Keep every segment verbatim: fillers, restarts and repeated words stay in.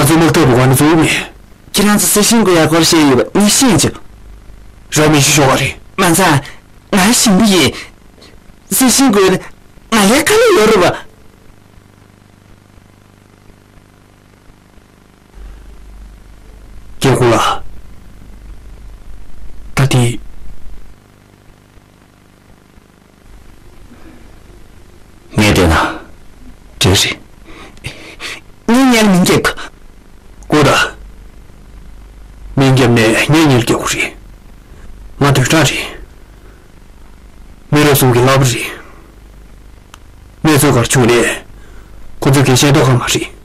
ཚོ་དམག་འཐབ་པའི་སྒང་ནས་འཛུལ་མེད། ཁྱེད་རང་ཚོ་གསལ་ཤིང་དགོས་ཡག་སྐོར་བཤད་ཡོད་པ་ངས་ཤེས་བྱུང་། རོགས་མི་ཤི་ཤོར་བ་རེད། མ་ཚད། ང་ཞིམ་པོ་ཡིན། གསལ་ཤིང་དགོས་ན་ང་ལ་དཀའ་ལས་ཡོད་རེད་པ། སྐྱེ་དགུ་ལགས། ད་དེ། ངས་བལྟས་ན། འདྲ་རེད། ངས་ཉལ་མི་འགྱབ་གི། ཀོ་ད། མི་འགྱབ་ནས་ངས་ཉལ་རྒྱག་གི་རེད། ང་བདུན་ཕྲག་རེད། མི་རབས་གསུམ་གྱི་བླ་པ་རེད། གནས་ཚུལ་ག་རེ་བྱུང་ནས། ཁོ་ཚོས་གལ་ཤེས་མདོག་ཁ་མ་རེད།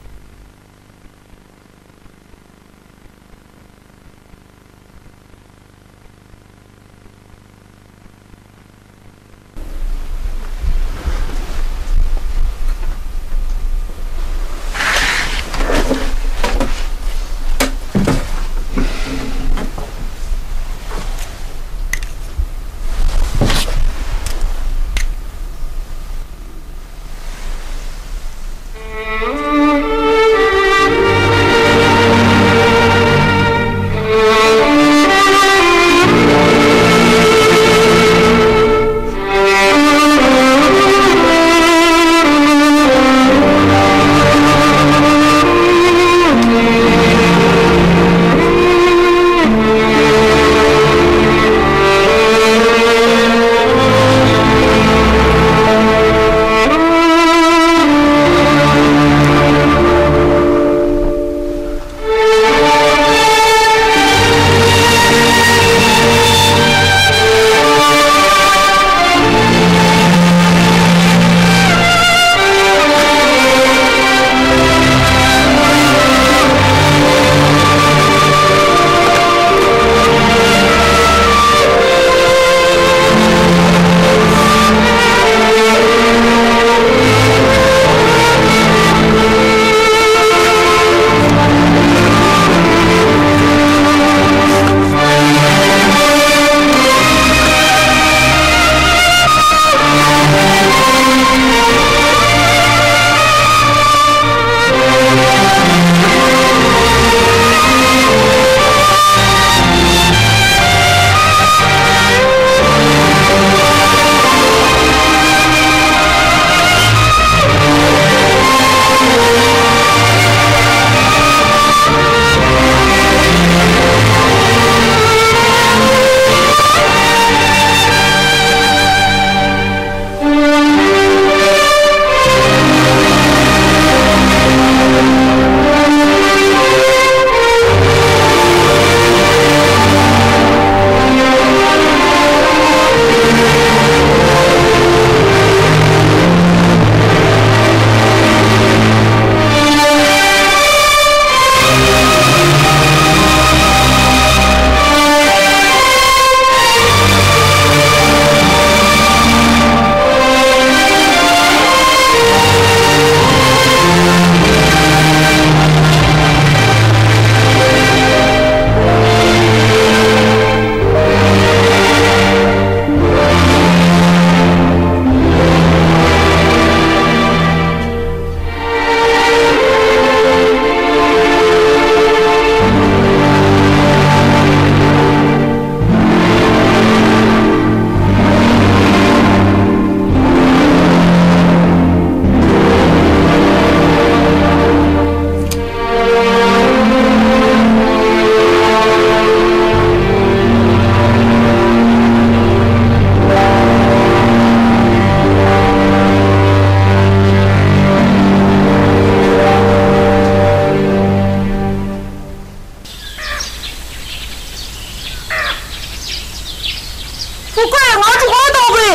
ཕུ་ཀོས་ང་གྲོད་ཁོག་ལྟོགས་གི།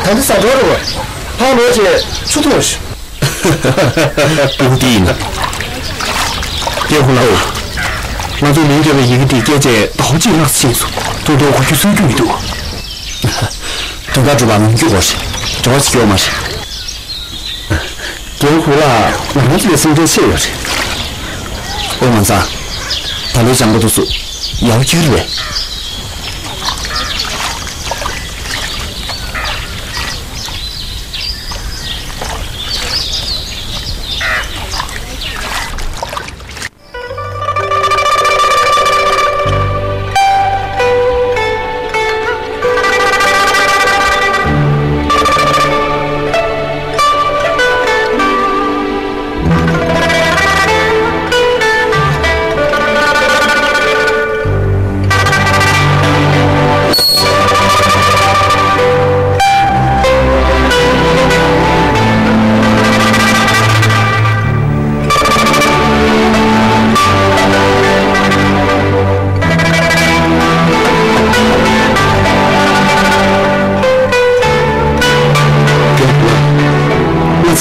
ད་འདི་ཟ་འགྲོ་རེད་བ། ཕར་ལོག་བྱས་ཆུ་འཐུང་ཤོག། སྤུ་གུ་དེ་ཡིན་ན། སྐྱེ་ཁུ་ལའོ། ང་ཚོས་མིང་བརྒྱབ་པའི་ཡི་གེ་དེ་སྐད་ཆ་ཟླ་བ་གཅིག་ལྷག་ཕྱིན་སོང་། ད་དུང་གོ་རྒྱུ་སོན་རྒྱུ་མི་འདུག། དོན་དག་འགྲུབ་པ་ངང་རྒྱུ་དགོས་རེད། འབྲེལ་བ་ཞིག་ཡོད་མ་རེད། རྒན་ཧུ་ལགས་ང་རང་ཚོ་ལས་སེམས་ཁྲལ་ཆེ་ཡོད་རེད། ཨོ་མ་ཚ། ད་ལོའི་ལྗང་པ་དུ་སུ། ཡག་ཁྱེར་བས།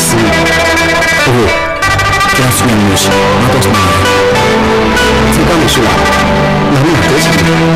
ཨོ། ཁྱེད་རང་སུ་ཡིན་མི་ཤེས། ང་ཏོག་ཙམ་ཡིན། ཚིག་རྐང་མི་ཤེས་ལ། ང་མི་ལ་བལྟས་ཤིག་ཡིན།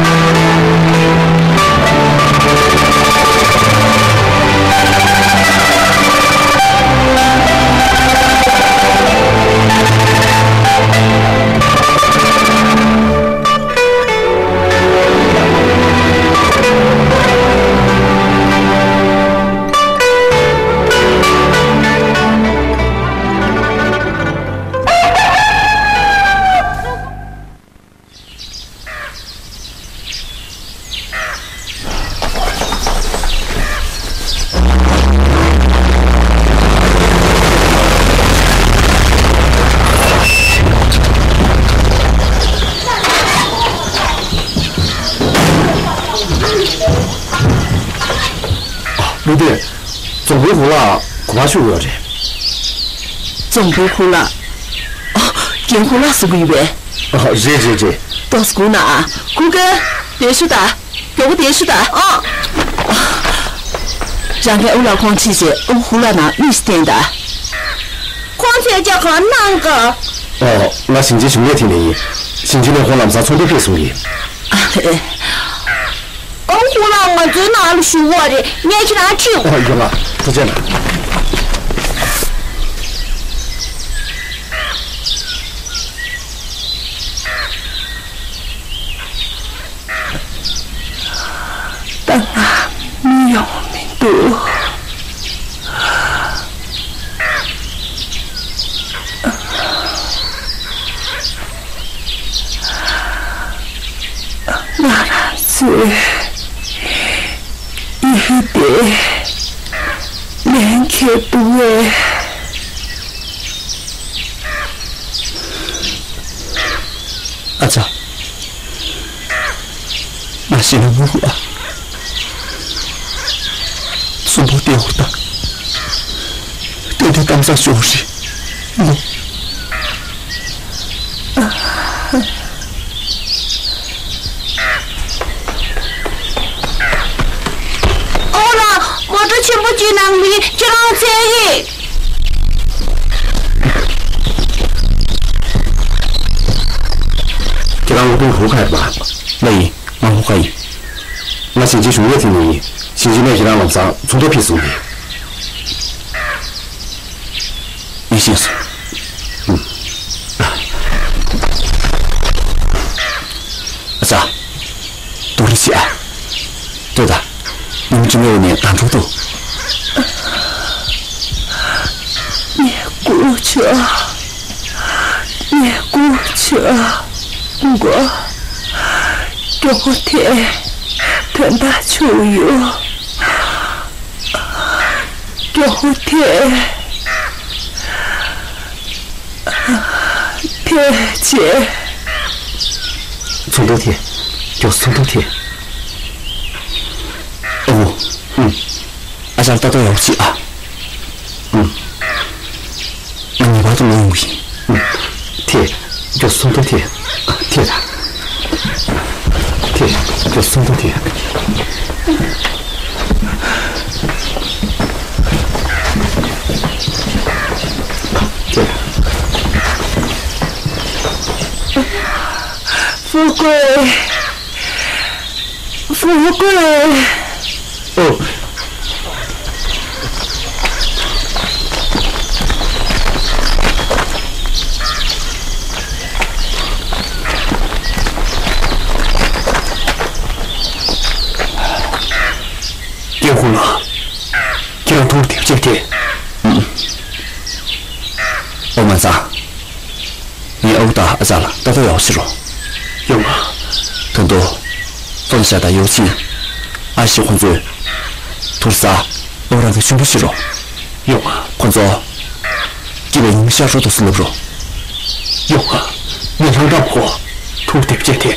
ལུས་བདེ། རྫོང་དཔོན་ཧུ་ལགས་ག་པར་བཞུགས་ཡོད་རེད། རྫོང་དཔོན་ཧུ་ལགས། ཨ། རྒན་ཧུ་ལགས་གསུང་གི་ཡོད་པས། ཨ། རེད་རེད་རེད། ཏོག་ཙམ་སྒུག་ན་ཨ། ཧུ་ཀེ། དེར་བཞུགས་དང་། མགྱོགས་པོ་དེར་བཞུགས་དང་། ཨ། རང་གིས་ཨུ་ལགས་ཁོང་ཁྲིད་བྱས་ཨུ་ཧུ་ལགས་ནང་མི་ཞིག་བསྟན་དང་། ཁོང་ཚོས་ཅག་གང་གནང་ག། ཨོ། ང་ཞིང་ཆེན་གཞུང་ལས་ཐིང་ནས་ཡིན། ཞིང་ཆེན་ནས་ཁོང་ལམ་སང་ཚོགས་འདུར་ཕེབས་སོང་གི། ཨ་ལེ། ཨོ། ཧུ་ལགས་ང་ཚོའི་ནང་ལ་བཞུགས་པ་རེད། ངས་ཁྱེད་རང་ཁྲིད། ཨོ། ཡོང་ང་། ཐུགས་རྗེ་གནང་། ད་ང་མི་ཡོང་མི་འདུག། ང་རང་ཚོའི་ཡུལ་དེ་ལན་ཁེལ་འདུག་པས། ཨ་ཅག། ང་ཤི་ན་མི་འོང་ཨ། གསོན་པོ་བསྡད་འོ་ད། གཏན་གཏན་གཏམ་བཟང་ཤོར་རེད། ལོ། ཨོ་ལགས། མོ་ཊ་ཆེན་པོ་གཅིག་ནང་མི་ཁྱེད་རང་འཚོལ་གི། ཁྱེད་རང་ཨུ་ཏུང་ཧུ་ཁ་ཡོད་པ། ལགས་ཡིན། ང་ཧུ་ཁ་ཡིན། ང་ཞིང་ཆེན་གཞུང་ལས་ཐིང་ནས་ཡིན། ཞིང་ཆེན་ནས་ཁྱེད་རང་ལམ་སང་ཚོགས་འདུར་ཕེབས་སོང་གི། ངས་ཤེས་སོང་། ཨུམ། ཨ་ཅག། ཏོག་རེ་བྱེད་ཨ། ལྟོས་དང་། ཉིན་གཅིག་མའི་འོག་ནས་ད་འགྲོ་འདུག། ངས་སྒུག་བྱོས། ངས་སྒུག་བྱོས། མགོ། མགྱོགས་པོ་ཐེ། དོན་དག་བྱུང་ཡོད། མགྱོགས་པོ་ཐེ། ཐེ་བྱས། ཚོགས་འདུར་ཐེ། མགྱོགས་ཚོགས་འདུར་ཐེ། ཨོ། ཨུམ། ཨ་ཅག་ལ་ལྟ་རྟོག་ཡག་པོ་བྱེད་ཨ། ཨུམ། ང་ངེས་པར་དུ་ལོག་ཡོང་གི་ཡིན། ཨུམ། ཐེ། མགྱོགས་ཚོགས་འདུར་ཐེ། ཐེ་དང་། ཐེ། མགྱོགས་ཚོགས་འདུར་ཐེ། ཐེ། ཧྥུ་ཀུའེ། ཧྥུ་ཀུའེ། ཨོ། ཀྱེ་ཧུ་ལགས། ཁྱེད་རང་ཐུགས་ཐེབས་ཆེ་ཐེ། ཨུམ། ཨོ་མ་ཙང་། ངས་ཨའུ་དང་ཨ་ཅག་ལ་ལྟ་རྟོག་ཡག་པོ་བྱེད་རོགས། ཡོང་ང་། ད་དུང་། ཏོན་ཞ་དང་ཡོ་ཆིན། ཨ་ཞེ་ཁོང་ཚོས། ཐུར་ས། ཨའུ་རང་གི་གཅུང་པོ་བྱེད་རོགས། ཡོང་ང་། ཁོང་ཚོ། སྐྱིད་པའི་ཉིན་ཤར་རོགས་ཐུགས་སུ་སླེབས་རོགས། ཡོང་ང་། ངས་ལྷང་ཐབས་གོ། ཐུགས་ཐེབས་ཆེ་ཐེ།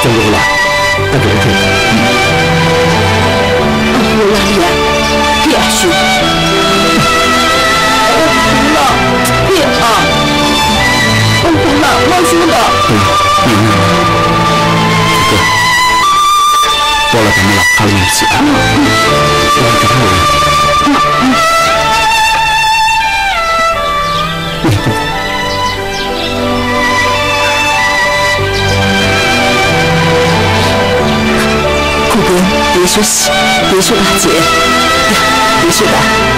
ཅང་གོ་ལ། ད་གོ་ཐེ། ཨ་ཧོ་ལ་ཡ། ཡ་ཤུ། ཨ་ཧོ་ལ། ཡ་ཨ། ཨ་ཧོ་ལ། མ་ཤུ་ལ། ཨེ། ཡིན་ན། ཏེ། པོ་ལ་དེ་མ་ལ་ཁ་ལ་ཡིན་ཟེར། ཡེ་ཤེས་ལགས་ཀྱིས། ཡེ་ཤེས་ལགས།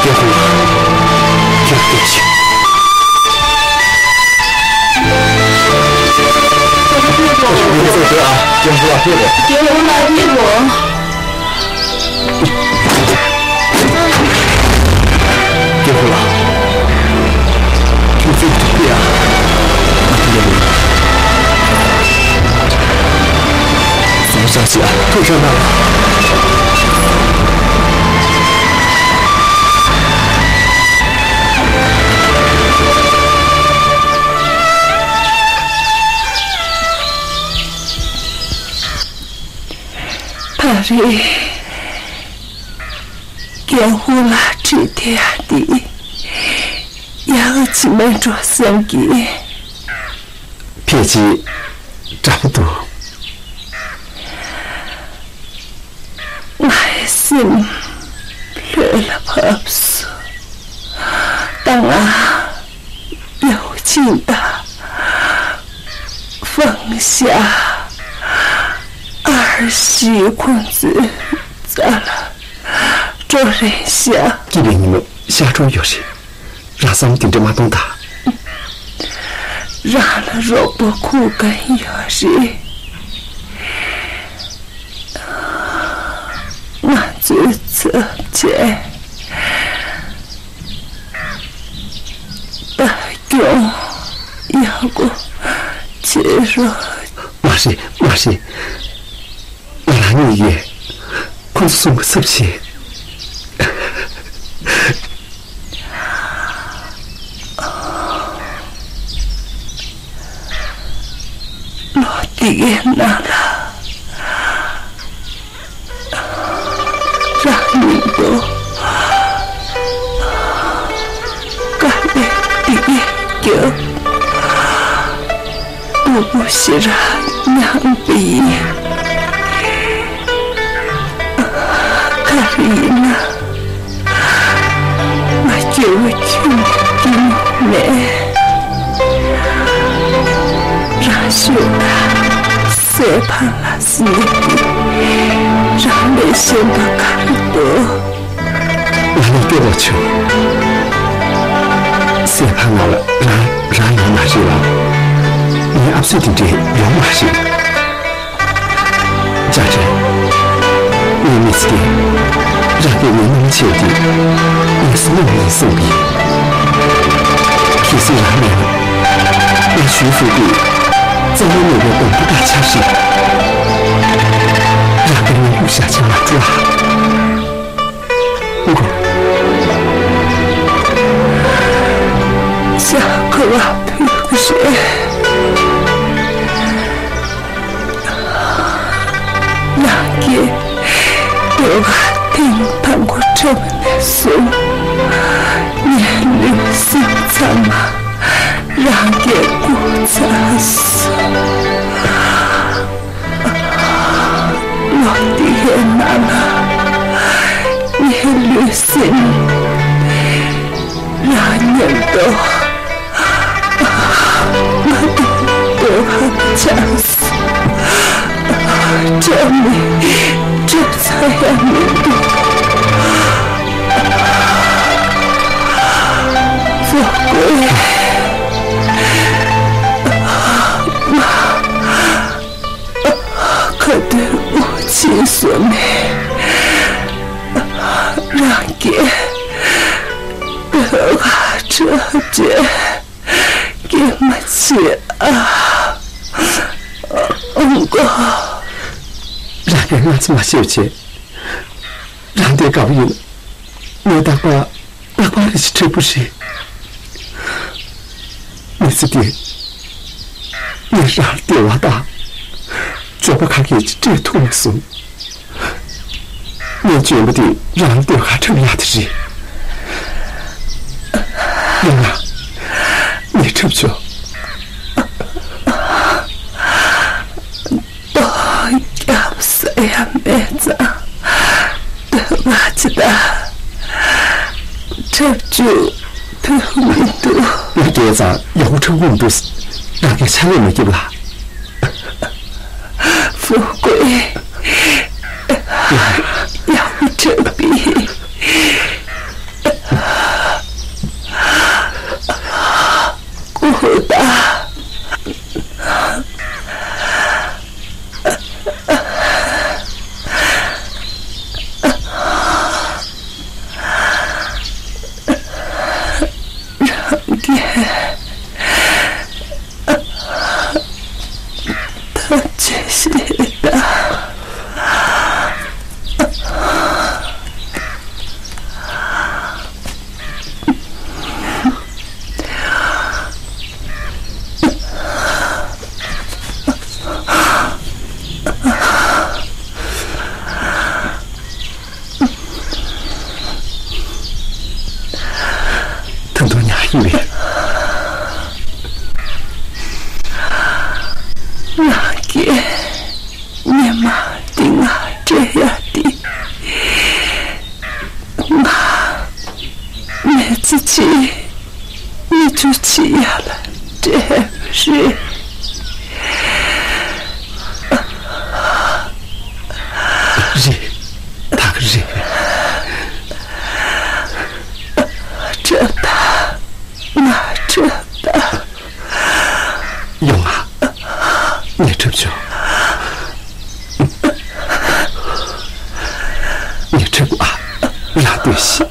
ཀྱེ་ཧུ་ལགས། ཀྱེ་ཧུ་ལགས། ཀྱེ་ཧུ་ལགས། ཀྱེ་ཧུ་ལགས། ཀྱེ་ཧུ་ལགས། ཀྱེ་ཧུ་ལགས། ཁྱོད་ཚོས་འགྲིག་གི་ཡ། ང་དེ་ལས་མེད། བཟང་ཤ་ཞིག་ཨ་ཐུག་ཤ་ན། ད་རེས་ཀྱེ་ཧུ་ལགས་ཁྲིད་དེ་ཡ་འདི་ཡག་ཅིག་མེད་འགྲོ་བསམ་གི། ཕལ་ཆེར་དྲག་པོ་འདུག། ངའི་སེམས་ལྷོད་ལ་བབས་སོང་། ད་ང་ཡའོ་ཆིང་དང་ཧྥང་ཞ་ཨར་ཞི་ཁོང་ཚོའི་རྩ་ལ་འགྲོ་རན་ཤག། སྐྱིད་པའི་ཉིན་མོ་ཤར་འགྲོ་ཡོད་རེད། རང་བསམ་དེ་འདྲ་མ་གཏོང་དང་། རང་ལ་རོགས་པ་ཁུར་མཁན་ཡོད་རེད། ང་ཚོའི་ཚབ་བྱས། ད་སྐྱོང་ཡག་པོ་བྱེད་རོགས། མ་རེད། མ་རེད། ང་རང་ཉིད་ཀྱིས་ཁོང་ཚོ་གསུམ་གྱི་ཚབ་བྱེད། ལོ་འདི་གའི་ནང་ལ་རང་ཉིད་དུ་དཀའ་ལས་འདི་གའི་བརྒྱབ། སྡུག་པོ་ཞེ་དྲག་མྱངས་པ་ཡིན། ག་རེ་ཡིན་ན། ང་སྐྱེ་བོ་ཁྱོད་ཀྱི་མེད། རང་ཤོད་དང་། སྲས་ཕང་ལ་སྲིད་ཀྱི་རང་ལས་གཞན་པ་ག་རེ་འདུག། ང་ལ་སྐྱོ་བ་བྱུང་། སྲས་ཕང་ང་ལ་རང་རང་ཡོང་མ་རེད་ལ། ངའི་ཨབ་སྲུ་དེ་འདྲས་ཡོང་མ་རེད། ཅ་ཅེ། ངའི་མི་ཚེ་འདི་རང་གིས་ངའི་སྣང་ཆེན་འདི་ངའི་བསོད་ནམས་ཡིན་གསུངས་པས། གལ་སྲིད་རང་མེད་ན་ང་ཞུས་ཧྥུ་ཏི་རྩ་བ་མེད་པའི་སྡོང་པོ་འདྲ་ཆགས་ཤིང་། རང་གིས་ངའི་གཡུལ་བཞག་ཕྱིར་མ་འགྲོ་ཨ། མགོ། ཤ་ཁུ་བ་ཕུལ་གི་རེད། རང་གིས་ལྟོ་ག་ཐེངས་དང་པོ་འཁྲབ་ནས་བཟུང་། ངའི་ལུས་སེམས་ཚང་མ་རང་གིས་བཀུག་ཚར་སོང་། ལོ་འདི་གའི་ནང་ལ་ངའི་ལུས་སེམས་རང་ཉིད་དུ་ང་དང་ལྟོ་ག་ཆགས་སོང་། འཁྲབ་ནས་འཁྲབ་ཚར་ཡ་མི་འདུག། ཙོག་པོ། ཁ་ཏོན་དབུགས་ཆད་སོང་ནས་རང་གིས་ལྟོ་ག་འཁྲབ་བྱས་སྐྱེལ་མ་བྱེད་ཨ། ཨང་ཀོ། རང་གིས་ང་ཚོ་མ་ཤེས་བྱས། རང་བསྡད་དགའ་པོ་ཡིན། ངས་རྟག་པར་རྟག་པར་རེ་ཞིག་འཁྲབ་དགོས་རེད། མི་ཚེ་འདིར་ངས་རང་བདེ་བ་དང་འབྱོར་པ་ག་གེ་ཅིག་སྤྲད་ཐུབ་མ་སོང་། ངས་འཇོན་པ་དེ་རང་བདེ་བ་འཁྲབ་ཡག་དེ་རེད། ཡིན་ན་ངས་འཁྲབ་ཆོག། ལྟོ་བརྒྱབ་ས་ཡང་མེད་ཙང་། ལྟོ་ག་ཅི་ད་འཁྲབ་རྒྱུ་ཕོད་མི་འདུག། ང་རྒས་ཙང་ཡག་པོ་འཁྲབ་ཀྱི་མི་འདུག། རང་གིས་ཕྱག་ལས་མ་བརྒྱབ་ལ། ཕྲུ་གུ། ཡག་པོ་དྲག་པས། སྐུ་དང་། རང་གིས་ཐབས་ཅིག་བྱེད་དང་། ད་དུང་ཉལ་གི་མེད། ང་གིས་ཉི་མ་འདི་ང་སྤྲད་ཡ་འདི། ང་མི་ཚེ་གཅིག་མི་ཚེ་གཅིག་ཡར་ལ་སྤྲད་པ་རེད། རེད། ད་ག་རེད། སྐྲག་ད། ང་སྐྲག་ད། ཡོང་ང་། ངས་འཁྲབ་ཆོག་ངས་འཁྲབ་ཨ། རང་ལྟོས་ཤིག་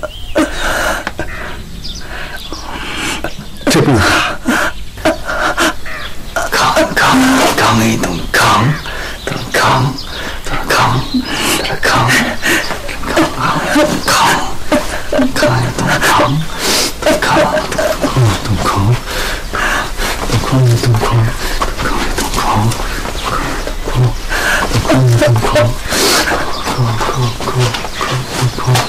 འཁྲབ་ཨ། གང་གང་གང་ཡིན་དང་གང་དང་གང་དང་གང་དང་གང་གང་གང་ཡིན་དང་གང་དང་གང་དང་གང་དང་གང་དང་གང་དང་གང་དང་གང་དང་གང་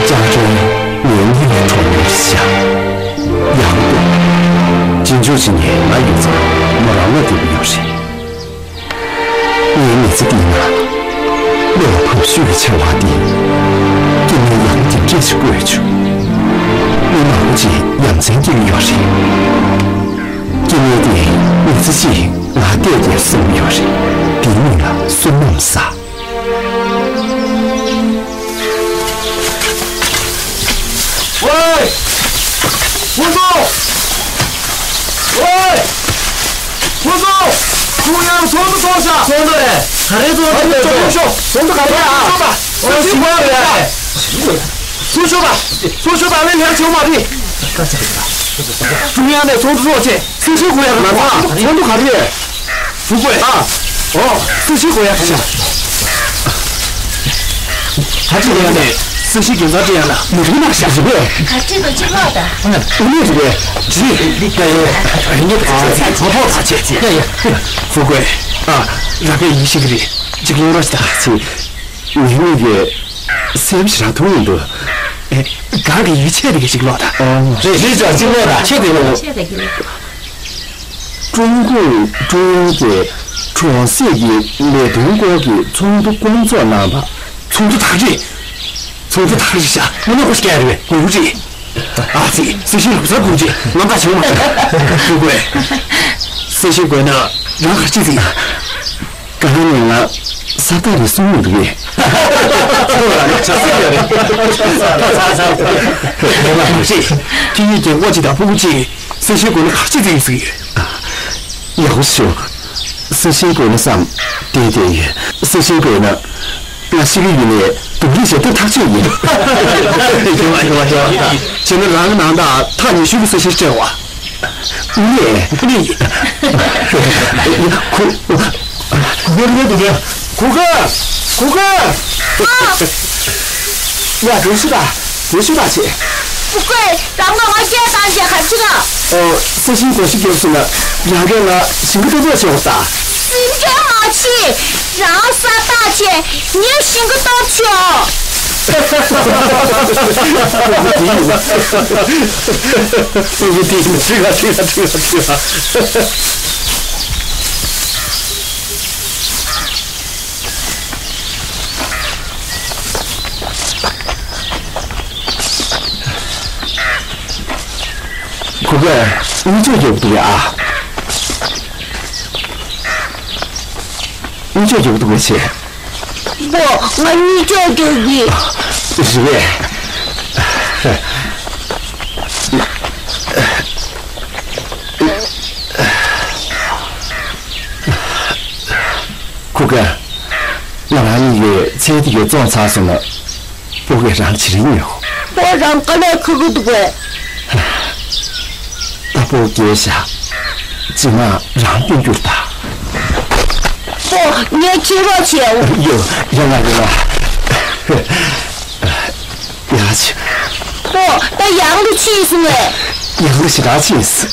ཅང་ཀྲེན་ངའི་སྙིང་ལ་དྲོ་མོར་ཤར། ཡག་པོ་འདུག་ཅིན་ཅུའུ་ཕྱིན་ནས་ང་ཡོང་ཙང་མོ་རང་ལོག་བསྡད་པ་ཡོད་རེད། ངའི་མི་ཚེ་འདིའི་ནང་བློ་ལ་བབས་ཤོས་ཀྱི་ཆེ་བ་འདི། སྐྱེ་དམན་ཡང་འདི་འདྲས་ཤིག་བཀོད་བྱུང་། མི་མང་པོ་ཅིག་ཡ་མཚན་སྐྱེ་གི་ཡོད་རེད། སྐྱེ་དམན་འདིས་མི་ཚེ་གཅིག་ང་བལྟས་ཏེ་གསོན་གྱི་ཡོད་རེད། འདིའི་མིང་ལ་བསོད་ནམས་བསགས། ཝེ། ཧུན་སུར། ཝེ། ཧུན་སུར། ཀྲུང་དབྱང་ཚོགས་འདུ་ཚོགས་ཤག་ཚོགས་འདུ་རེད། ག་རེ་ཚོགས་འདུ་རེད། ཚོགས་འདུ་ཚོགས་འདུ་ག་རེ་ཨ། ཚོགས་འདུ་ག་རེ་ཨ། ཚོགས་འདུ་ག་རེ་ཨ། ཚོགས་འདུ་ག་རེ་ཨ། ཚོགས་ཞུགས་པ། ཚོགས་ཞུགས་པ་ལས་ལྷག་བྱུང་མ་རེད། ཀྲུང་དབྱང་ནས་ཚོགས་འདུ་ཚོགས་ཆེད་གསལ་བཤད་དགོས་ཡ་རེད། ང་ཚོ་ཚོགས་འདུ་ག་རེ་རེད། ཧྥུ་ཀུའེ། ཨ། ཨོ། གསལ་བཤད་དགོས་ཡ་རེད། ད་ཅི་ཡ་ནས་གསལ་བཤད་རྒྱལ་ཚང་སྤྲད་ཡ་ལ་མི་རིགས་ནང་བཞག་རེད་པས། ག་ཅི་དང་ཅི་ལོག་ད། ཨ་ནི་རེད་པས། ཇི། ཡ་ཡ། ཨ་ནི་ཚོགས་ཐོག་ད་ཆེ། ཡ་ཡ། ཧྥུ་ཀུའེ། ཨ། རང་གིས་ཡིད་ཆེས་ཀྱི་རེད། ཅིག་ཡོང་རོགས་ཞིག་ད། ཅི། ངས་ངེད་ཀྱི་སེམས་ཞེ་དྲག་ཐུག་ཡོང་འདུག་ཨེ། གང་གི་ཡིད་ཆེས་དེ་གི་ཞིག་ལོག་ད། ཨོ། རེད་རེད། ཅག་ཅིག་ལོག་ད། ཆེ་དེ་ལོག་ཆེ་དེ་གི་ལོག་ཀྲུང་གུང་ཀྲུང་དབྱང་གིས་གྲོང་གསེབ་ཀྱི་ལས་དོན་སྐོར་གྱི་ཚོགས་འདུ་བསྐོང་ཚོགས་གནང་བ། ཚོགས་འདུ་དག་རེད། ཚོགས་འདུ་དག་རེད་ཤག་དངོས་གནས་ཁོ་ཤི་ཀ་རེད་པས། དགོས་རེད། ཨ་ཙི། གསལ་བཤད་ལམ་སང་དགོས་རེད། རྣམ་ཐར་བྱུང་མ་ཐུབ་དགོས། གསལ་བཤད་དགོས་ན། རང་ག་རེ་བྱེད་ཟིན། ག་ལ་ནས་ང་ས་ཏག་རེད་གསུང་མི་འདུག་གས། ཁྱོད་ལ་ནི་ཆ་ཚང་ཡོད་རེད། ཁྱོད་ལ་མ་ཤེས། ཁྱེད་གཉིས་ཀྱི་སྔོ་ཆེ་དང་ཕྲུ་གུ་གཅིག་གསལ་བཤད་དགོས་ན་ག་རེ་བྱེད་ཟིན་ཡོད་ཟིན་ཡོད། ཡག་པོ་ཞུ། གསལ་བཤད་དགོས་ན་བསམ་བསྡད་བསྡད་ཡོད། གསལ་བཤད་དགོས་ན། ང་ཤི་གི་ཡིན་ནས་སྡུག་རུས་བྱེད་ཐབས་ཐག་ཆོད་ཡིན། ཡོང་བ་ཡོང་བ་ཡོང་བ། བྱས་ན་རང་གི་ནང་དང་ཐག་ཉེ་ཤོས་ཀྱི་གསལ་བཤད་སྤྲད་བ། ངས་ངས་ཡིན། ཁུ་ཁུ་གེ་རེད་འདུག་གས། གུར་དཀར། གུར་དཀར། ཡ་དེ་ཤི་ད། དེ་ཤི་ད་ཆེ། ཨུ་ཀོས། རང་ག་ང་སྐད་བཏང་རྗེས་ག་ཅི་ག་ཨོ། ས་ཞིང་གོ་ཤི་རྒྱབ་སོང་ན་རང་གིས་ང་ཞིང་ཁ་ཏོག་ཏོག་བྱེད་འོ་ད། སེམས་ཁྲལ་མ་བྱེད། རང་ས་ཐག་ཆད། ངས་ཞིང་ཁ་ཏོག་བྱེད་འོ། ཨུ་ཀོ་དེ་ཡིན། ཁྲིག་ཁ་ཁྲིག་ཁ་ཁྲིག་ཁ་ཁྲིག་ཁ། གུར་དཀར། གཉིད་ཆོག་རྒྱབ་འདུག་གས་ཨ། གཉིད་ཆོག་རྒྱབ་འདུག་གས་ཆེ། པོ། ང་གཉིད་ཆོག་རྒྱབ་གི། རེད་པས། གུར་དཀར། ང་རང་གཉིས་ཀྱི་ཚལ་དེ་གའི་བཙོངས་ཚར་སོང་ན། སྤུ་གུས་རང་བྱེད་རིན་ཉོ། པོ་རང་དཀའ་ལས་ཁག་གི་འདུག་པས། ད་སྤུ་གུ་རྒས་བཞག་སྤྱི་བཏང་རང་སྟོན་རྒྱུར་ད། པོ་ངས་ཁྱེད་རོགས་བྱེད། ཡོ། ཡ་ང་ཡ་ང་། ཡ་ཆི། པོ་ད་ཡང་རུ་ཕྱིན་སོང་ངས། ཡང་རུ་ཞེ་དྲག་ཕྱིན་སོང་།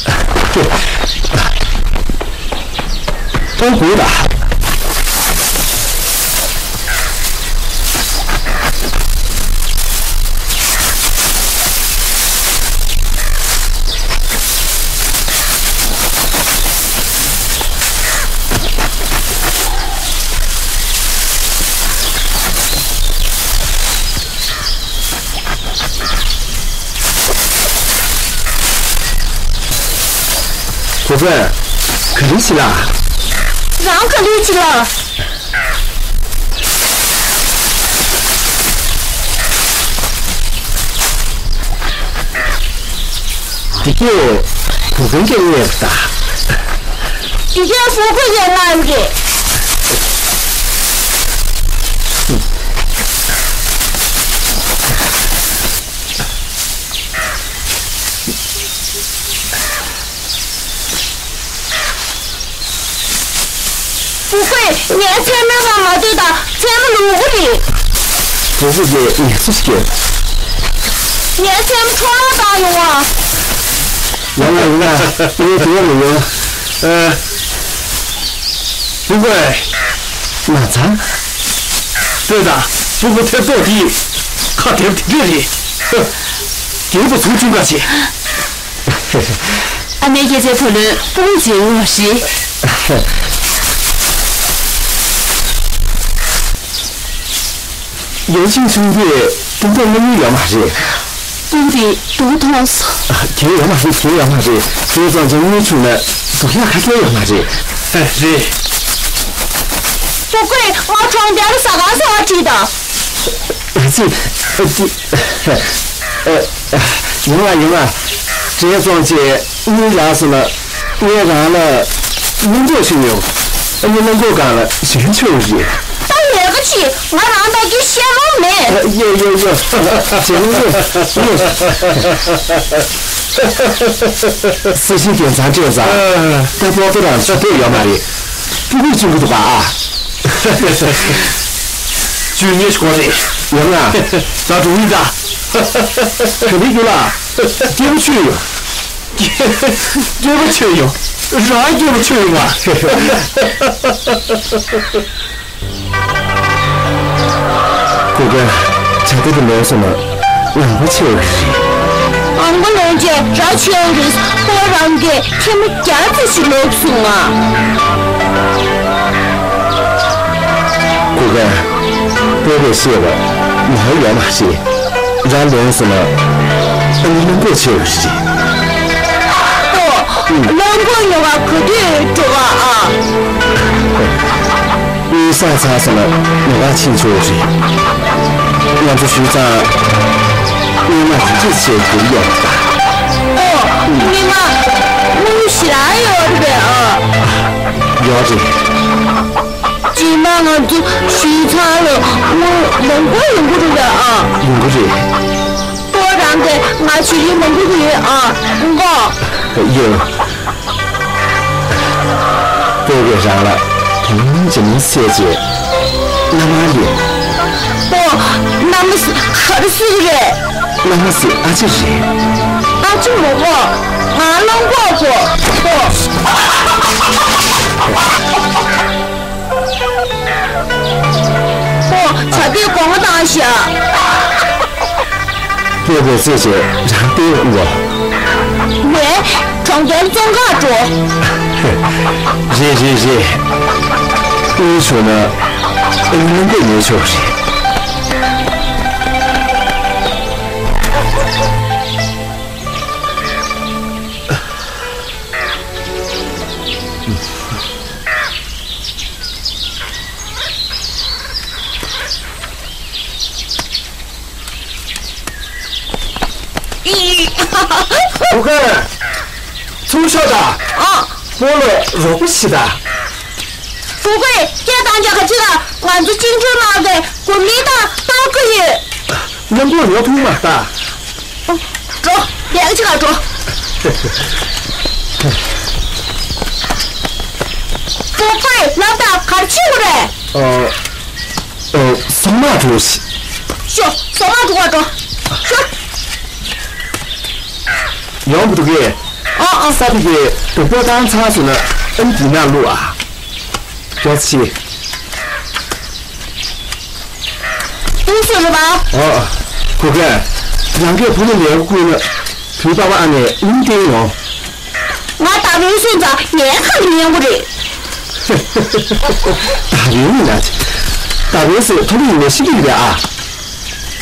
གཏོང་དགོས་ལ། གོ་ཚོད། ག་རེ་བྱེད་ལ། རང་ག་རེ་བྱེད་ལ། འདི་གས་བུ་རྒན་གྱིས་མངགས་པ་ད། འདི་གས་བུ་རྒན་གྱིས་མངགས་པ་རེད། བུ་རྒན། ངའི་མཚན་མོའི་སྒང་མ་སྡོད་དང་། མཚན་མོ་ལུག་གུ་རེད། བུ་རྒན་གྱིས་ངལ་གསོ་ཞིག་སྐྱེལ། ངའི་མཚན་མོ་འཕྲོ་བརླག་བཏང་ཡོང་བ། ཡང་ན་ཡང་ན་ངས་དེ་ཡང་མི་ཡོང་། ཨ། བུ་རྒན། ང་ཚང་། ལྟོས་དང་། བུ་རྒན་ཐེབས་ཏོག་དེ་ཁ་དེབ་དེ་འདྲས་རེད། རྒྱལ་པོ་ཚུར་བྱུང་ག་བྱེད། ཨ་མའི་སྐྱེས་ཚལ་ཐོག་ལོན་སྤུ་གུ་མཇལ་ཡོང་བ་རེད། ཡང་ཅིན་ཆུང་དེས་སྤུ་མདོག་སྔོན་མོ་ཡོད་མ་རེད། སྤུ་གུ་དེ་སྡུག་མཐོང་སོང་། ཨ། དེ་ཡོད་མ་རེད། དེ་ཡོད་མ་རེད། དེ་ཙམ་ཅིག་དངུལ་བྱུང་ན་སྡུག་ཡག་ཁ་གྱེས་ཡོད་མ་རེད། ཨ། རེད། བུ་རྒན། ང་གྲོང་རྡལ་ལ་ཟ་ཁང་ཟེར་བ་ཁྲིད་དང་། ཨ་ཙི། ཨ་ཙི། ཨ། ཨ། ཡོང་ང་ཡོང་ང་། བྲེལ་སོང་བྱས་དངུལ་རག་སོང་ན་ངས་རང་ལ་སྣུམ་འཁོར་ཞིག་ཉོ། ཨ་ནི་སྣུམ་འཁོར་སྒང་ལ་ཞལ་མཆོད་རེད། ད་ལས་ཀ་ཅིག་ང་རང་ད་གི་བཤད་ལོང་མེད། ཨ། ཡོ་ཡོ་ཡོ། བྱས་ན་ཡོ་ཡོ། ས་ཞིང་དེང་སང་སྤྲད་ཙང་། ད་པོ་ཏོ་རང་ཆུ་ཐོག་ཡོད་མ་རེད། སྤུ་གུས་བཅུག་གི་འདུག་ག་ཨ། བཅུ་གཉིས་ཤིག་གོ་རེད། ཡོང་ང་། ད་འགྲོ་ཡིན་ད། ག་རེ་ཡོད་ལ། སྐྱེས་བུ་ཆོས་ཡོད། སྐྱེས་བུ་ཆོས་ཡོད། རང་སྐྱེས་བུ་ཆོས་ཡོད་མ། གུར་དཀར། ཇ་དེ་དེ་ལོངས་སོང་ན་ངང་པ་ཆེ་བ་རེད། ངང་པ་ལོངས་རྗེས་ར་ཆེ་བ་རེད། ཁོ་རང་གིས་ཐེངས་མ་བརྒྱ་ཙམ་ཞིག་ལོབས་སོང་ང་། གུར་དཀར། སྤོ་བོས་བཤད་པ་ངོ་ཡོད་མ་རེད། ར་ལོངས་སོང་ན་ཨ་ནི་གླང་གོག་ཆེ་བ་རེད། ཨོ། གླང་གོག་ཉོ་ག་ག་དུས་འགྲོ་ག་ཨ། ད་ཚར་སོང་ན་ཉོ་ག་ཕྱིན་ཆོག་རེད། ང་ཚོ་ཞུས་ཙང་། སྔོན་མ་དེ་འདྲས་བྱས་བསྡད་ཡོད་པ། ཨོ། སྔོན་མ་དངུལ་ཞེ་དྲག་ཡོད་རེད་པས། ཨ། ཡོད་རེད། རྗེས་མ་ང་ཚོ་ཞུས་ཙང་ལ་དངུལ་མང་པོ་ཡོང་གི་རེད་པས། ཨ། ཡོང་གི་རེད། ཁོ་རང་གིས་ང་བྱི་རིལ་མང་པོ་ཡོད། ཨ། ཨང་གོ། ཡོད། པོ་པོས་རང་ལ་དེ་མིན་ཇི་མིན་བཤད་རྗེས། མནའ་མ་ལས། པོ། མནའ་མ་ཟེར་ག་རེ་ཟེར་གི་རེད། མནའ་མ་ཟེར་ཨ་ཅེ་རེད། ཨ་ཅེ་མོ་གོ། ང་བློན་པོ་གོ། པོ། པོ། བྱ་དེ་དགོངས་པ་དང་ཤ། པོ་པོས་རྩོད་བྱས་རང་བསྡད་འོང་གོ། ཝེ། གྲོང་རྡལ་བཙོན་ཁང་འགྲོ། རེད་རེད་རེད། དངུལ་བྱུང་ན་ཨ་ནི་བློན་པོས་ཉོས་ཆོག་རེད། ཨི། ཧུ་ཀན། ཚུར་ཤོག་དང་། ཨ། སྤོ་ལོ་རོགས་པ་བྱེད་དང་། ཧུ་ཀན། སྐད་བཏང་རྒྱུ་ག་ཅི་ལ། ང་ཚོ་བཅིངས་འགྲོལ་དམག་གི་འགོ་མི་དང་ལྟ་སྐོར་ཡོད། བློན་པོ་ཉོ་ཐུབ་མ་ད། འགྲོ། ལེགས་ཅིག་ག་འགྲོ། ཧུ་ཀན། ལབ་དང་ག་རེ་བྱེད་དགོས་རེད། ཨ། ཨོ། སོག་མ་འགྲོ་ཤི། ཤོ། སོག་མ་འགྲོ་བ་འགྲོ། ཤོ། ཡོང་འདུག་གས། ཨ་ཨ། ས་དེ་གས་དུག་པོ་བཏང་ཚར་སོང་ན་ཨ་ནི་འདི་ནང་བླུགས་ཨ། རྒྱ་ཆེ། ཏུང་སུ་རེད་པ། ཨ་ཨ། ཧུ་ཀན། རང་གིས་བུ་མོ་ལས་ཁུར་ན་བུའི་པ་ཕ་ཨ་ནེ་སྙིང་བརྟན་ཡོང་། ང་ད་བུན་སོང་ཙང་ངའི་ཁ་ལ་ཉན་དགོས་རེད། ད་བུན་ཡིན་ན། ད་བུན་ཟེར་ཐོ་ལི་ཡིན་ན་ཤི་གི་རེད་ཨ།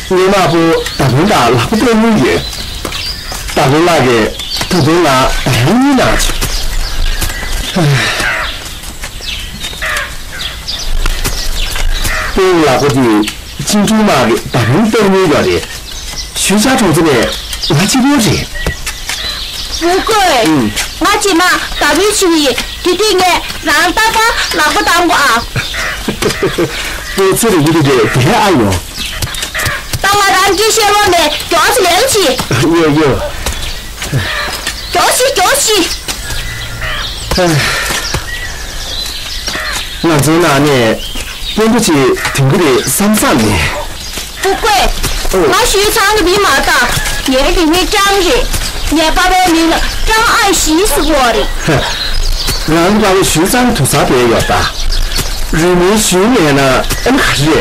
སྔོན་མ་བུ་ད་བུན་དང་ལག་པ་གཏད་མྱོང་ཡོད། ད་བུན་ལགས་ཀྱིས་ད་དུང་ང་ད་ཡང་གཉིད་ན། སྤོ་བོ་ལགས་པོ་དེ་བཅིངས་འགྲོལ་དམག་གི་ད་རུང་གཏོར་མྱོང་ཡོད་རེད། ཞུས་ཅང་གྲོང་ཚོ་ནས་ང་གཅིག་པོ་རེད། ཝུ་ཀོས། ཨུམ། ང་རྗེས་མ་ད་བུན་ཕྱིན་ཡིན། དེ་དུས་ངས་རང་ཏག་ཏག་ལག་པ་བཏང་གོ་ཨ། ཁྱོད་ཚེ་རིང་གི་དུས་དེ་དེ་ཨ་ཡོང་། ད་ང་རང་གི་ཤེས་རོགས་ནས་མགྱོགས་ཙམ་ལེན་གྱིས། ཡོ་ཡོ། མགྱོགས་ཤིག་མགྱོགས་ཤིག་ང་ཚོའི་ནང་ནས་དཔོན་པོ་ཅིག་ཐོན་གྱི་རེད་བསམ་བསམ་ནས། ཧུ་ཀོས། ཨོ། ང་ཞུས་ཚང་གི་མིང་མ་བཏགས། ངའི་རིང་མིང་ཀྲང་རེད། ངའི་པ་ཕའི་མིང་ལ་ཀྲང་ཨན་ཞི་ཟེར་བ་རེད། ཧ། རང་གི་པ་ཕ་ཞུས་ཚང་དུ་ས་བས་ཡོད་ད། རིང་མིང་ཞུས་མེད་ན་ཨ་ནི་ག་རེ་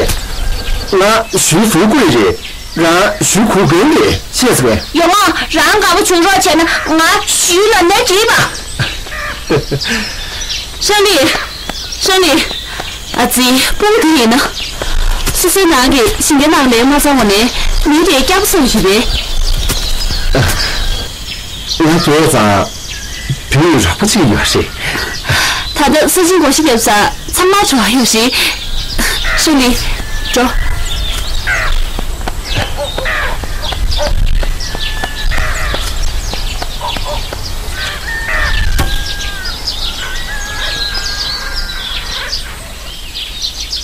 རེད། ང་ཞུས་ཧུ་ཀོས་རེད། རང་ཞུ་གུ་གུ་ལས་ཤེས་སོང་ངས། ཡོང་ང་། རང་དགའ་པོ་བྱུང་རོགས་བྱས་ན་ང་ཞུ་ལ་ནས་བྲིས་པ། ཧྲན་ལི། ཧྲན་ལི། ཨ་ཙི། སྤུ་གུ་དེ་ཡིན་ན། སོ་སོའི་ནང་གི་ཞིང་ཁའི་ནང་ལས་མ་ཚང་བ་ནས་མི་དེ་སྐྱབས་སུ་ཞུས་པས། ང་རྒས་ཙང་བུའི་རོགས་པ་ཅིག་ཡོད་རེད། ད་ལྟ་ས་ཆེན་སྒོ་ཕྱེ་རྒྱབ་ས་ཚང་མ་འགྲོ་ཡོང་ཞིག་ཧྲི་ལི། འགྲོ།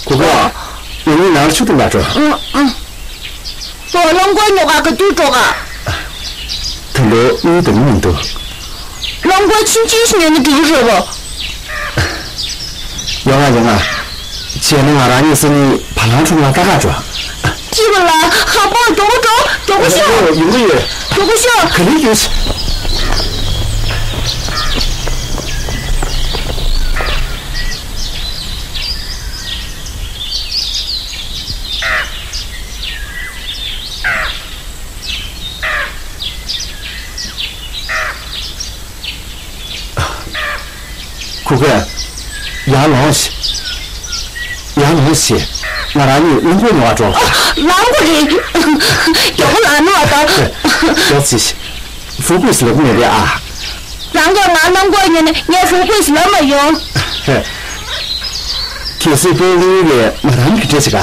གོ་ག་ང་གཉིས་ནང་ཆུ་དང་ལ་འགྲོ། ཨང་ཨང་། ཁྱོད་རླངས་འཁོར་ཉོ་ག་ག་དུས་འགྲོ་ག་ད་ལོ་གཉིས་དང་གཉིས་མི་འདུག་རླངས་འཁོར་ཆུང་ཆུང་ཞིག་ཉོས་ན་འགྲིག་གི་རེད་པ། ཡོང་ང་ཡོང་ང་། བྱས་ན་ང་རང་གཉིས་སང་ཉིན་བ་ལང་ཁྲོམ་ལ་ལྟ་ག་འགྲོ། ཅི་བ་ལ་ཧ་པོ་མགྱོགས་པོ་འགྲོ། མགྱོགས་པོ་ཤོག་ཡོང་གི་ཡོད། མགྱོགས་པོ་ཤོག་ག་ལེར་ཡོད། གུ་གུ། ཡར་ལོངས་ཤིག་ཡར་ལོངས་ཤིག་ང་རང་གཉིས་རླངས་འཁོར་ཉོ་བར་འགྲོ། ལངས་དགོས་རེད། མགྱོགས་པོ་ལངས་ན་བ་དང་། ཡར་ཅིག་ཧྥུ་ཀུས་ལབ་མེད་པས་ཨ། རང་གིས་ང་རླངས་འཁོར་ཉོས་ནས་ངས་ཧྥུ་ཀུས་ལབ་མ་ཡོང་། ཧེ། གལ་སྲིད་སྤོ་ལོ་ལས་མ་རང་གི་གྲས་ཅིག་ག་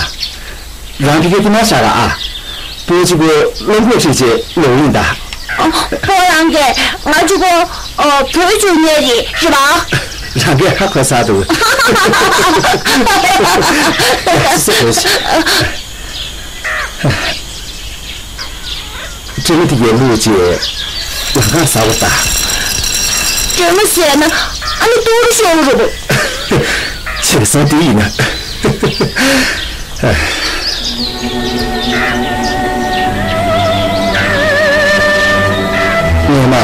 རང་གི་སྐད་དུ་མ་བཞག་ག་ཨ། སྤོ་གཅིག་པོ་བློ་འགོག་བྱེད་ཅེས་ལོག་ཡིན་ད། ཨ། སྤོ་རང་གིས་ང་གཅིག་པོ་ཨོ་བོད་བཅུག་ཉེ་རེད་རེད་པ། རང་གིས་ཧ་གོ་ས་འདུག་སེ་བོ་ཞིག་སྤྲེལ་མ་དེ་གའི་ལུག་ཅེས་ལམ་ཁར་ཟ་བ་ལྟ། སྤྲེལ་མ་ཟས་ན་ཨ་ནི་ཏུ་རུ་ཤོར་རུ། ཆེ་ས་དེ་ཡིན་ན། སྔོན་མ་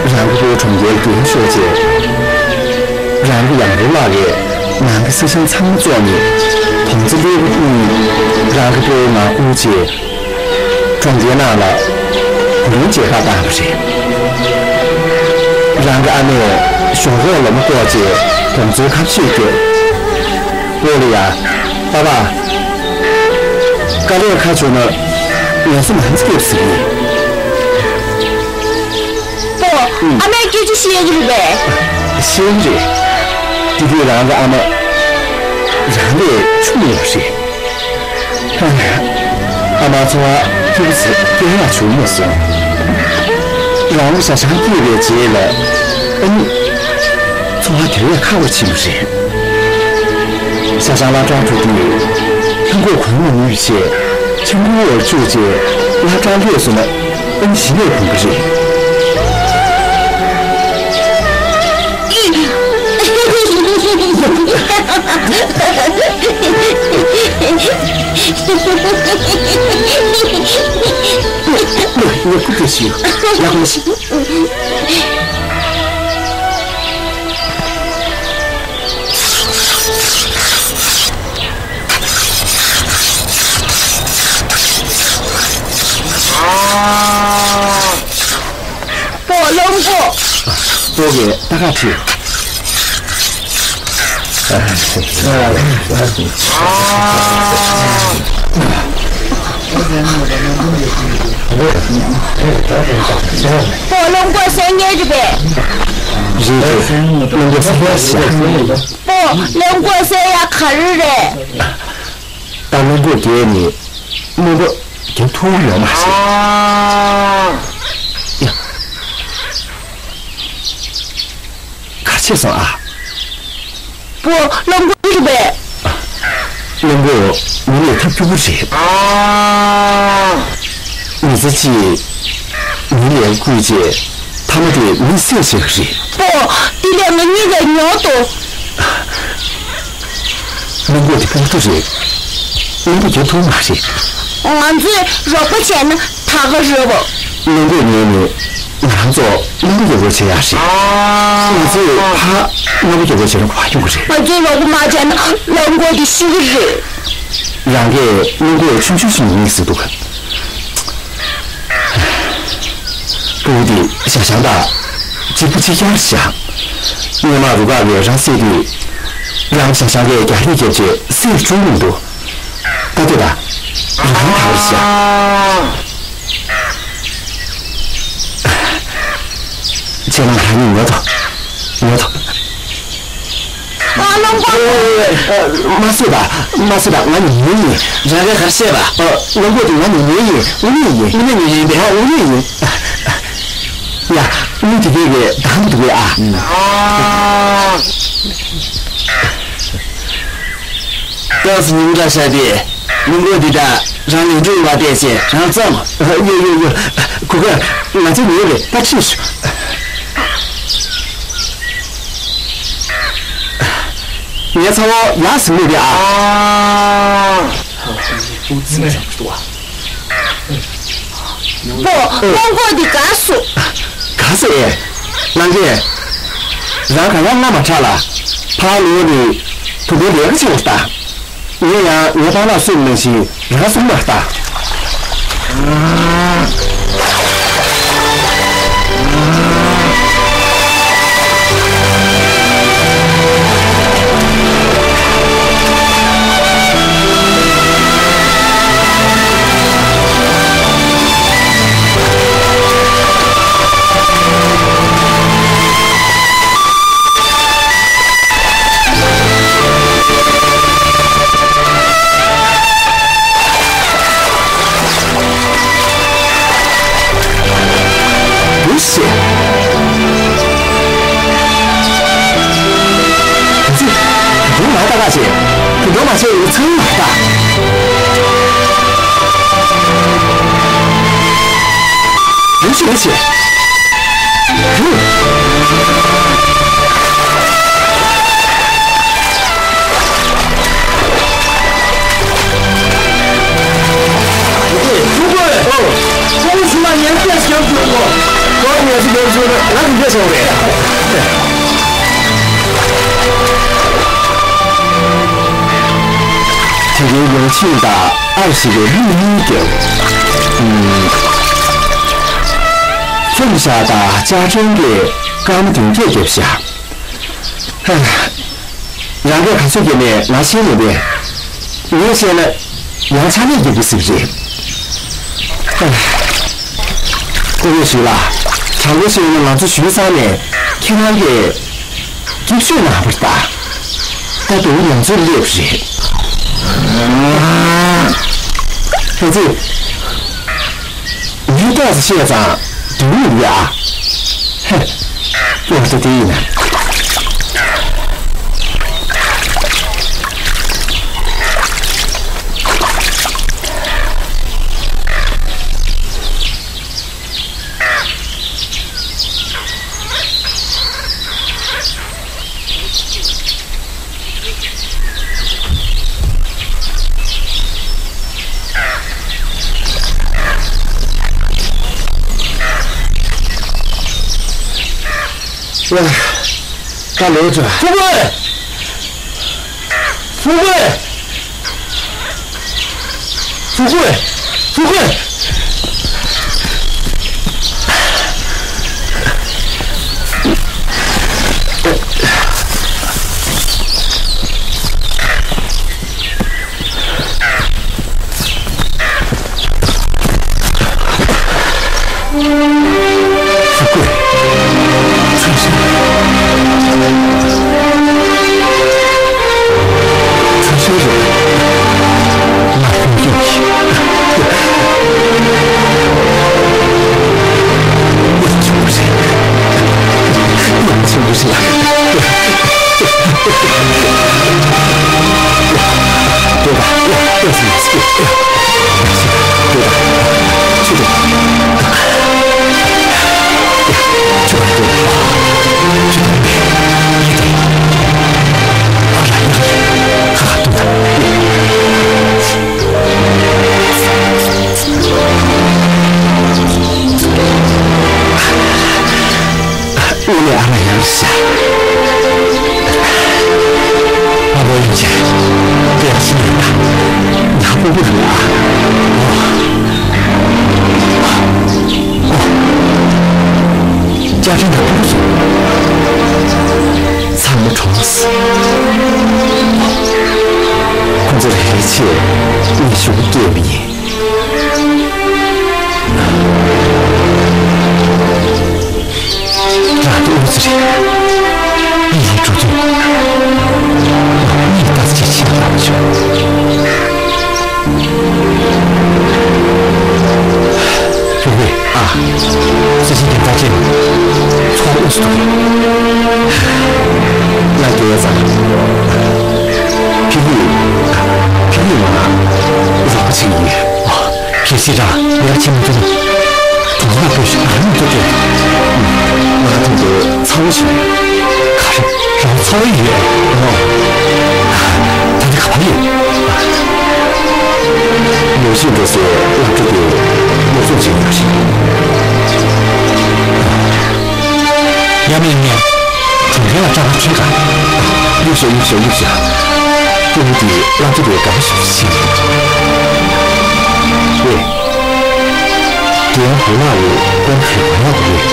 རང་གི་བུ་གྲོང་ཁྱེར་རྒྱུན་ཤོར་རྗེས། རང་གི་ཡང་རུ་ལག་གིས་ནང་གི་ས་ཞིང་ཚང་མ་བཙོངས་ནས་དོང་ཙེ་ལེབ་གཉིས་རང་གི་བུ་ང་བསྐུར་རྗེས། གྲོང་ཁྱེར་ནང་ལ་བུ་ལོན་མཇལ་ཁ་བཏང་བ་རེད། རང་གི་ཨ་མས་གཞོགས་རོགས་ལ་མོ་བསྐོར་རྗེས་དོང་ཙེའི་ཁ་ཕྱེ་བསྐྱོད། སྤོ་ལོ་ཡ། པ་པ། དཀའ་ལས་ཁག་བྱུང་ན་ངལ་གསོ་མང་ཙམ་སྐྱེལ་ཟེར་གི་ཡིན། སྤོ། ཨ་མས་སྐད་ཆ་བཤད་ཀྱི་རེད་པས། བཤད་ཀྱི་རེད། དེ་དུས་རང་གི་ཨ་མ་རང་ལས་ཆུང་ཡོད་རེད། ཨ་མ་འཚོ་བ་སྐྱིད་པོ་ཟེར་སྐྱེལ་ཡག་བྱུང་མ་སོང་། རང་ལོ་ཞག་ཞག་སྐྱེས་པའི་རྗེས་ལ་ཨ་ནི་འཚོ་བ་དེ་བས་ཁག་པོ་ཕྱིན་པ་རེད། ཤ་ཆང་སློབ་གྲྭར་འགྲོ་དུས་ལྷམ་གོག་གོན་མ་ནུས་བྱས་ཆང་ཁུར་བར་བཅུག་རྗེས་སློབ་གྲྭར་སླེབས་སོང་ན་ཨ་ནི་གཞི་ནས་གོན་གི་རེད། ངས་ཁུར་དེ་ཞིག་ཡག་མ་ཞིག་སྤོ་བློན་པོ། སྤོ་གིས་ད་ག་ཁྲིད། སྤོ་བློན་པོ་སེང་གེ་རེད་པས། རེད་རེད། བློན་པོ་སེང་གེ་ཤ། སྤོ་བློན་པོ་སེང་ཡ་ག་རེ་རེད། ད་བློན་པོ་རྒྱལ་ནི་རྨོན་པོ་རྒྱབ་ཐུབ་ཡོད་མ་རེད། ཡ། ག་བྱས་སོང་ཨ། པོ་བློན་པོ་རེད་པས། བློན་པོ་མི་ལས་ཐབས་སྐྱོ་པོ་རེད། མི་ཚེ་གཅིག་མི་ལས་བསྐུལ་རྗེས་ཐ་མ་དེ་མི་བསད་བྱེད་ཀྱི་རེད། པོ། དེ་ལས་ང་གཉིས་ཀ་ཉོག་ཏོ། བློན་པོ་དེ་ཕོག་ཐུག་རེད། བློན་པོ་རྒྱབ་ཐུབ་མ་རེད། ང་ཚོས་རོགས་པ་བྱས་ན་ད་ག་རེད་པ། བློན་པོ་ངས་ནི་ང་རང་ཚོ་བློན་པོ་ཡག་པོ་བྱེད་ཡག་རེད། ང་ཚོས་ཕར་བློན་པོ་ཡག་པོ་བྱེད་ན་གོ་བ་ཡོང་གི་རེད། ང་ཚོས་རོགས་པ་མ་བྱས་ན་བློན་པོ་དེ་ཤི་གི་རེད། རང་གིས་བློན་པོ་ཆུང་ཆུང་ཞིག་ཡིན་ཟེར་འདུག་སྤུ་གུ་དེ་ཞང་ཞང་དང་གཅིག་པུ་གཅིག་རྐྱང་རེད་ཤག་སྔོན་མ་རུ་ཁག་གིས་རང་བསད་དུས་རང་ཞང་ཞང་གིས་རྒྱག་རེས་བརྒྱབ་རྗེས་བསད་བཅུག་མི་འདུག་ད་ལྟོས་དང་། རང་ད་བར་ཤག་ཁྱེད་རང་ད་ནི་ཉོ་ཐོ། ཉོ་ཐོ། ཨ། བློན་པོ། ཨ། མ་བཟོད་པ། མ་བཟོད་པ། ང་ཉུང་ཉུང་ཡིན། རང་གིས་ག་རེ་བཤད་པ། ཨ། བློན་པོ་དེ་ང་ཉུང་ཉུང་ཡིན། དངོས་གནས་ཡིན། དངོས་གནས་ཉུང་ཉུང་ཡིན་པས། ཨ། དངོས་གནས་ཡིན། ཡ། དངུལ་དེ་གས་ཀྱི་དང་དུ་འདུག་གས་ཨ། ཨ། ཏོག་ཙམ་ཉིན་འདྲ་ཤར་ཏེ། བློན་པོ་འདི་དག་རང་ལས་འགྲོ་བ་བལྟས་ཚེ་རང་བཙོང་། ཡོ་ཡོ་ཡོ། གོ་ག་ང་ཚོ་ཉོས་རེད། ད་ཁྲིད་ཤོག་ངའི་ཚ་བོ་ཡག་ཟིན་མེད་པས་ཨ། པོ། བློན་པོ་འདི་དགའ་སོང་། དགའ་སོང་ཨེ། ལགས་ཀྱེ། རང་ག་ཡང་ང་མ་ཁྲག་ལ། ཕར་ལོག་ནས་དུ་པའི་ལས་ཀ་བྱེད་འོ་ད། ངས་ཡང་ངའི་པཱ་ལགས་གསུངས་ནང་བཞིན་རང་གསུངས་མ་ལྟ། ཅེས། དེ་འདྲ་མ་བྱས་ཡོད་ཚང་མ་ད། རིན་ཆེན་རིན་ཆེན། ཨོ། ཁོང་ཚང་མ་ཡར་བསྐྱལ་བཞག་དགོས་གོ། ཁོང་ཡར་བསྐྱལ་བཞག་ན་ང་གི་འདས་སོང་རེད། དེ་རིང་ཡོང་ཆེན་དང་ཨར་ཞིག་གི་གླུ་གཉིས་བརྒྱབ། ཨུམ། ལྕམ་ཤ་དང་ཅ་ཀྲེན་གྱིས་སྐར་མ་བདུན་བརྒྱད་བརྒྱབ་ཤག། ཧ། རང་གིས་ག་ཚོད་བརྒྱབ་ནས་ང་ཤེས་ཡོད་པས། ངས་བཤད་ན་ཡང་ཆ་ནས་བརྒྱབ་ཀྱི་ཟིག་རེད། ཧ། ཨོ་ཡོད་ཞིག་ལ། དྲང་པོ་བཤད་ན་ང་ཚོ་ཞུས་ཚར་ནས་ཁྱེད་རང་གིས། སྐྱིད་ཤོད་ན་བར་ལྟ། ད་དུང་ང་ཚོ་སླེབས་རེད། ཨ་ཙི། ངས་ཏོག་ཙམ་བཤད་ཙང་སྡུག་མི་འདུག་ཨ། ཧེ། ཨོ་ད་དེ་ཡིན་ན། ད་ལོག་འགྲོ། ཧྥུ་ཀུའེ། ཧྥུ་ཀུའེ། ཧྥུ་ཀུའེ། ཧྥུ་ཀུའེ། ཧྥུ་ཀུའེ། ཚང་ཤིང་། ཚང་ཤིང་རེད། ང་ལྷུང་རྒྱུ་ཡིན། ཡང་ཆེན་པོ་རེད། ཡང་ཆེན་པོ་རེད། དངོས་གནས་ཨ་མ་ཡག་ཤག། ཨ་ཕོ་ཡིན་ཆེ། དེ་ཡག་ཤི་མེད་ན། ཡག་པོ་པོ་རེད་ཨ། ཨོ། ཨོ། ཅ་ཀྲེན་དང་ཕུ་བོ་ཚོ་ཚང་མ་གྲོངས་སོང་། ཁོ་ཚོ་རེ་རེ་ཆེད་ངས་ཞུ་སྐད་མི་ཉན། རང་གི་ཨུ་ཚུགས་རེད། ཨི་ཡི་འགྲོ་དུས། ཨི་ཡི་ལྟ་ཅི་ཆེ་ལ་བྱུང་། ཕུ་བོ། ཨ། སྲིད་ཞིའི་རྒྱལ་ཚབ་ཅན། ཚོགས་དབུ་ཚུགས་འདུག། ང་རྒྱལ་ཙང་། ཕི་ལི། ཕི་ལི་མ། རོགས་པ་ཅིག་ཡིན། ཕི་སི་ཀྲང་ལས་ཀ་བྱེད་མི་ཐུབ་ན། གྲོང་ཚོ་ནང་སྤོས་ཤིག། ང་མི་ཐུབ་ཀྱི། ང་ཐུག་གི་ཚ་བོ་ཞིག། ག་རེ། རང་ཚ་བོ་ཡོད། ཨོ། ད་འདི་ག་པར་ཡོད། ལོ་ཤས་འགྲོ་སའི་སློབ་གྲྭ་དེ་ཉོ་ཚོང་བྱེད་ཀྱི་ཡོད་རེད། ཡང་མིན་ངས་གྲོང་ཁྱེར་ལ་སྐྲག་པ་ཁྱོད་ག། གཡུག་ཤོག་གཡུག་ཤོག་གཡུག་ཤོག། ཕྲུ་གུ་དེ་སློབ་གྲྭ་དེ་དགའ་པོ་ཞིག་ཕྱིན། ཨེ། རྒན་བུ་ལགས་ཡོད་ཁོང་གི་བུ་ལགས་རེད།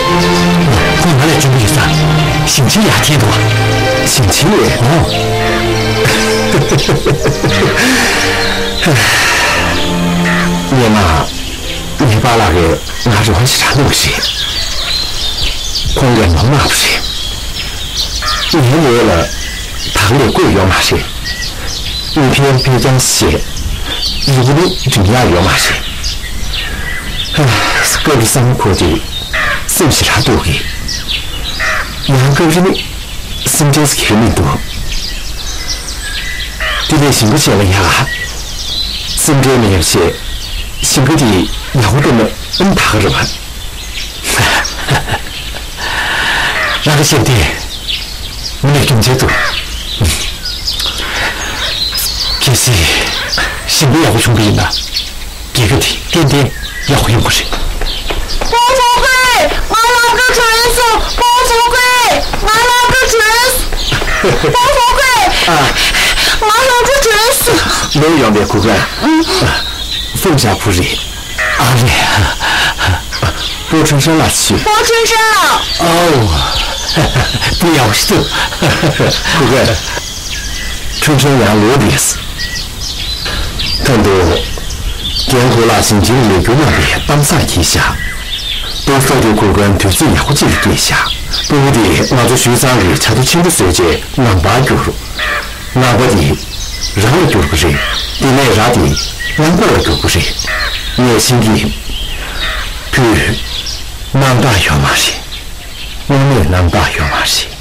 ཁོང་ང་ལས་ཆུང་གི་ཡོད་ས། ཞིང་ཆེན་ཡར་འཐེན་འདུག། ཞིང་ཆེན་ལས། ཨོ། སྔོན་མ། ངའི་པཱ་ལགས་ཀྱིས་ང་རེ་བ་ཞིག་རག་འདུག་ཟེར། ཁོང་གིས་ནོར་མ་བུ་རེད། ངའི་ངོས་ལ་བག་ལེབ་བསྐོལ་ཡོད་མ་རེད། དངུལ་ཕོན་ཕོན་རྐྱང་བཞེས། ཡི་གེ་ནི་འབྲི་ཡག་ཡོད་མ་རེད། ཧ། སྐབས་རེ་བསམ་བློ་འཁོར་དུས་སེམས་ཞེ་དྲག་སྡུག་གི། ཡང་སྐབས་རེ་ནི་སེམས་ཁྲལ་ཟེར་གྱི་མི་འདུག། ལས་ཞིང་ཁ་བྱས་ལ་ཡ། སེམས་ཁྲལ་མི་ཡོང་ཞེས། ཞིང་ཁ་དེ་ཡག་པོ་བཏོན་ན་ཨེ་མ་དགའ་གི་རེད་པ། རང་གི་ཞབས་འདེགས་མི་ལས་རྒྱུ་མཚན་འདུག། གལ་སྲིད་ཞིང་ཁ་ཡག་པོ་བྱུང་བ་ཡིན་ན། རྒྱལ་ཁབ་དེ་ཏན་ཏན་ཡག་པོ་ཡོང་གི་རེད། ཕུ་བོ་ཀུའེ། ང་ལམ་ཁ་བྲོས་སོང་། ཕུ་བོ་ཀུའེ། ང་ལམ་ཁ་བྲོས། ཕུ་བོ་ཀུའེ། ཨ། ང་ལམ་ཁ་བྲོས་སོང་། ལོ་ཡོང་བའི་གུ་ག། ཧྥུང་ཞ་ཕུ་རེད། ཨ་རེད། ཕུ་ཁྲུན་ཧྲན་ལགས་ཞུ། ཕུ་ཁྲུན་ཧྲན་ལགས། ཨོ། འདི་ཡག་པོ་ཞིག་འདུག། གུ་ག། ཁྲུན་ཧྲན་ཡང་ལོག་རེད། ད་དུང་། རྒན་གོ་ལགས་ཞིང་ཆེན་ལས་འགུལ་གནང་བའི་གཏམ་བཟང་གྱིས་བཞག། ཏོག་ཙམ་གྱི་གོ་སྐོན་དུས་ཚོད་ཡག་པོ་ཅིག་ལ་སྐྱེལ་བཞག། སྤུ་གུ་དེ་ང་ཚོ་ཞུས་ཚང་གི་བྱ་དེ་ཆེན་པོ་བཟོས་རྗེས་ངང་པར་བསྒྱུར། ངང་པ་དེ་ར་ལ་བསྒྱུར་གི་རེད། དེ་ནས་ར་དེ་གླང་པོ་ལ་བསྒྱུར་གི་རེད། ངས་ཤེས་ཀྱི། བུ། རྣམ་དག་ཡོད་མ་རེད། དངོས་གནས་རྣམ་དག་ཡོད་མ་རེད།